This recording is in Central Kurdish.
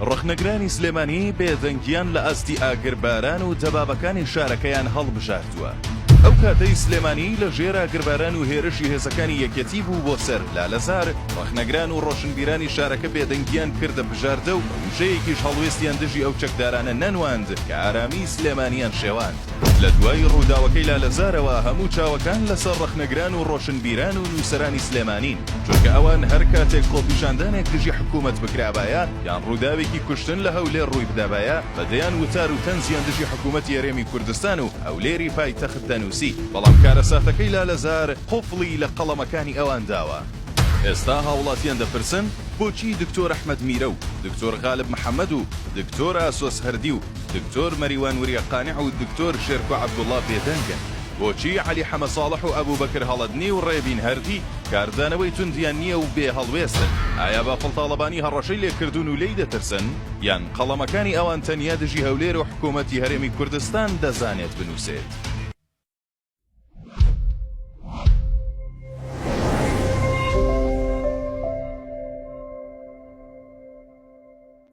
ڕەخنەگرانی سلێمانی بێدەنگیان لە ئاستی ئاگرباران و دەبابەکانی شارەکەیان هەڵبژاردووە. ئەو کاتەی سلێمانی لە ژێر ئاگرباران و هێرشی هێزەکانی یەکێتی بوو بۆ سەر لالەزار، ڕەخنەگران و ڕۆشنبیرانی شارەکە بێدەنگیان کردە بژاردە و بە وشەیەکیش هەڵوێستیان دژی ئەو چەکدارانە نەنواند کە ئارامیی سلێمانیان شێواند. لە دوای ڕووداوەکەی لالەزارەوە هەموو چاوەکان لەسەر ڕەخنەگران و ڕۆشنبیران و نووسەرانی سلێمانین، چونکە ئەوان هەر کاتێک خۆپیشاندانێک دژی حکوومەت بکرابایە یان ڕووداوێکی کوشتن لە هەولێر ڕووی بدابایە بە دەیان وتار و تەنزیان دژی حکوومەتی هەرێمی کوردستان و هەولێری پایتەخت دەنووسی، بەڵام کارەساتەکەی لالەزار قوفڵی لە قەڵەمەکانی ئەوان داوە. ئێستا هاوڵاتیان دەپرسن بۆچی دکتۆر ئەحمەد میرە و دکتۆر غالب محەمەد و دکتۆر ئاسۆس هەردی و دکتۆر مەریوان وریا قانع و دکتۆر شێرکۆ عەبدوڵا بێدەنگن؟ بۆچی عەلی حەمە ساڵح و ئەبوبەکر هەڵەدنی و ڕێبین هەردی کاردانەوەی توندیان نییە و بێ هەڵوێستن؟ ئایا بافڵ تاڵەبانی هەڕەشەی لێکردوون و لێی دەترسن؟ یان قەڵەمەکانی ئەوان تەنیا دژی هەولێر و حکوومەتی هەرێمی کوردستان دەزانێت بنووسێت؟